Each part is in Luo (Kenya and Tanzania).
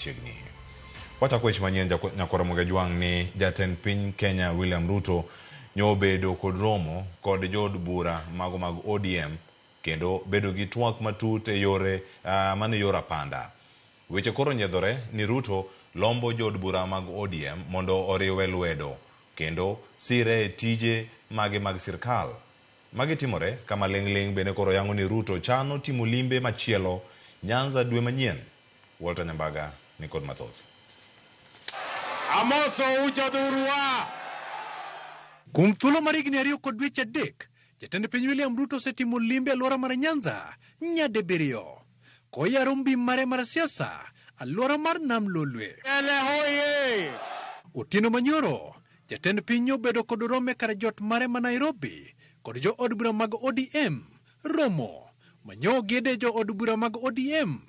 machiegni. Wachako weche manyien Nyakwar Ramogi Ajwang' ni jatend piny Kenya William Ruto nyobedo kod romo kod jood bura mago mag ODM kendo bedo gi twak matut e yore mano e yor apanda. Weche koro nyiedhore ni Ruto lombo jood bura mag ODM mondo oriwe lwedo kendo sire e tije mage mag sirkal. Magi timore kama ling'ling' bende koro yango ni Ruto chano timo limbe machielo Nyanza dwe manyien. Walter Nyambaga ni kod mathoth. Amoso uchodhurwa. Kuom thuolo mar higni 2 kod dweche 3, jatend piny William Ruto osetimo limbe alwora mar Nyanza nyadibiriyo. Koyaro mbi mare mar siasa alwora mar Nam Lolwe. Ele hoye! Otieno manyoro, jatend piny obedo kod romo e kar jot mare ma Nairobi kod jo od bura mag ODM romo manyo gede jo od bura mag ODM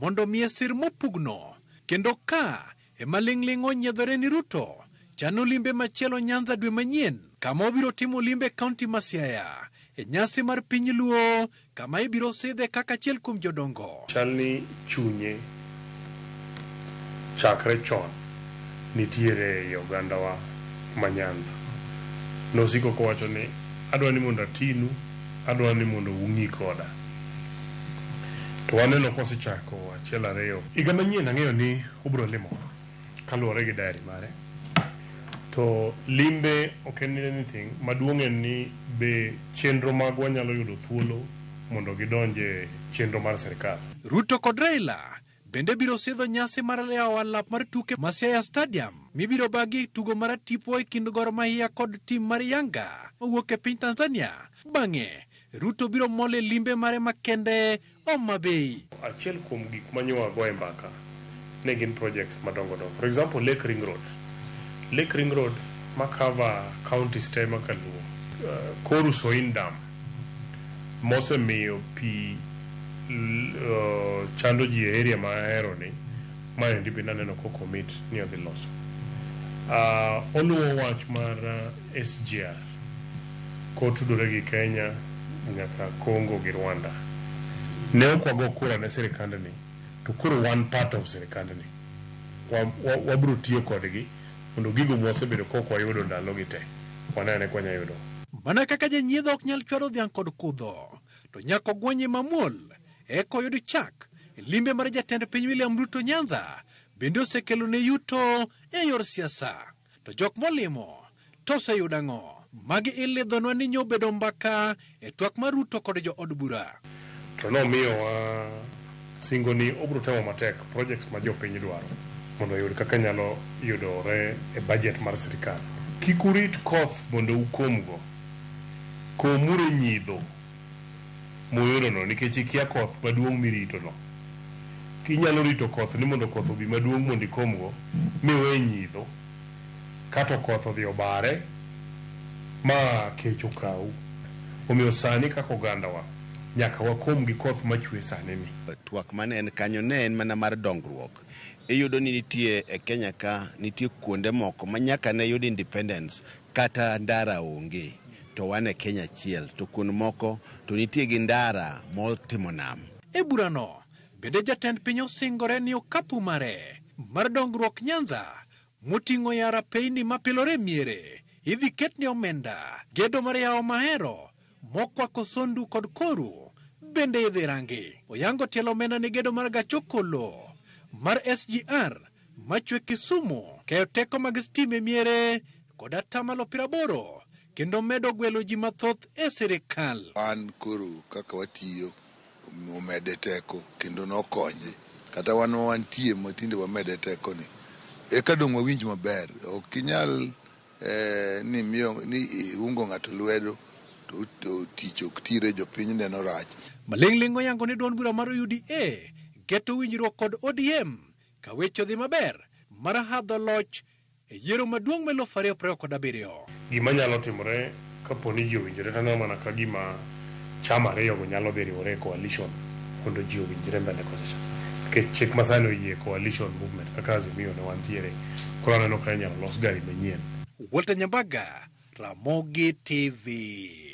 mondo miye sir mopugno kendo ka ema ling'ling' onyiedhore ni Ruto chano limbe machielo Nyanza dwe manyien kama obiro timo limbe kaunti ma Siaya e nyasi mar piny Luo kama ibiro sidhe kaka achiel kuom jodongo. Chal ni chunye chakre chon nitiere ei ogandawa ma Nyanza. Nosiko kowacho ni adwa ni mondo atinu, adwa ni mondo ung'i koda. To waneno kosechako achiel ariyo. Higa manyien ang'eyo ni obiro limowa kaluwore gi diary mare. To limbe ok en anything, maduong' en ni be chenro magwa nyalo yudo thuolo mondo gidonj e chenro mar sirkal. Ruto kod Raila bende biro sidho nyasi mar yawo alap mar tuke ma Siaya Stadium mibiro bagi tugo mar tipo e kind Gor Mahia kod tim mar Yanga mawuok e piny Tanzania. Bang'e, Ruto biro mol e limbe mare makende Homa Bay. Achiel kuom gik ma nyo wagoye mbaka ne gin projects madongo dongo. For example, Lake Ring Road. Lake Ring Road ma cover counties te ma kaluo. Koru Soin Dam mosemiyo pi chando ji e area ma ahero ni, maendi bende aneno ko commit ni odhi loso. Oluwo wach mar SGR kotudore gi Kenya nyaka Congo gi Rwanda. Ne ok wago kura ne sirikandni, to koro wan part of sirikandni. Wabiro tiyo kodgi mondo gigo mwasebedo kok wayudo ndalogi te, wane ane kwanya yudo. Mana kaka janyiedho ok nyal chwado dhiang' kod kudho, to nyaka ogwanye mamuol eka oyud chak. Limbe mar jatend piny William Ruto Nyanza bende osekelo ne yuto e yor siasa. To jok molimo to oseyudo ang'o? Magi ilidhonwa ni nyobedo mbaka e twak mar Ruto kod jo od bura. To nomiyowa singo ni obiro temo matek projects ma jopiny dwaro mondo oyud kaka nyalo yudore e budget mar sirkal. Kik urit koth mondo ukomgo, komuru nyidho muyudono nikech ikia koth maduong' miritono. Kinyalo rito koth ni mondo koth obi maduong' mondo ikomgo, miwe nyidho, kato koth odhi obare ma kech okawu. Omiyo sani kaka ogandawa, nyaka wakom gi koth machwe sani ni. Twak mane en kanyo ne en mana mar dongruok. Iyudo ni nitie e Kenya ka nitie kuonde moko ma nyaka ne yud independence kata ndara onge, to wan e Kenya achiel, to kuond moko to nitie gi ndara motimo nam. E burano, bende jatend piny osingore ni okapu mare mar dongruok Nyanza moting'o yara peini mapilore miere idhi ketne omenda. Gedo mar yawo Mahero mokwako Sondu kod Koru bende idhi rangi. Oyango tielo omenda ne gedo mar gach okolo mar SGR machwe Kisumu, keyo teko mag stima e miere kod atamalo 80 kendo medo gwelo ji mathoth e sirikal. Wan koro kaka watiyo omede teko kendo nokonye kata wan ma wantie matinde wamede teko ni eka dong' wawinj maber. Ok inyal ni miyo ni iungo ng'ato lwedo to tich ok tire, jopiny neno rach. Maling'ling' oyango ni duond bura mar UDA geto winjruok kod ODM ka weche odhi maber mar hadho loch e yiero maduong' mar 2027. Gima nyalo timore kapo ni ji owinjore to aneno mana ka gima chama ariyogo nyalo dhi riwore e coalition mondo ji owinjre mbele kocha cha. Nikech chik masani oyie coalition movement kaka Azimio ne wantiere, koro aneno ka inyalo los gari manyien. Walter Nyambaga, Ramogi TV.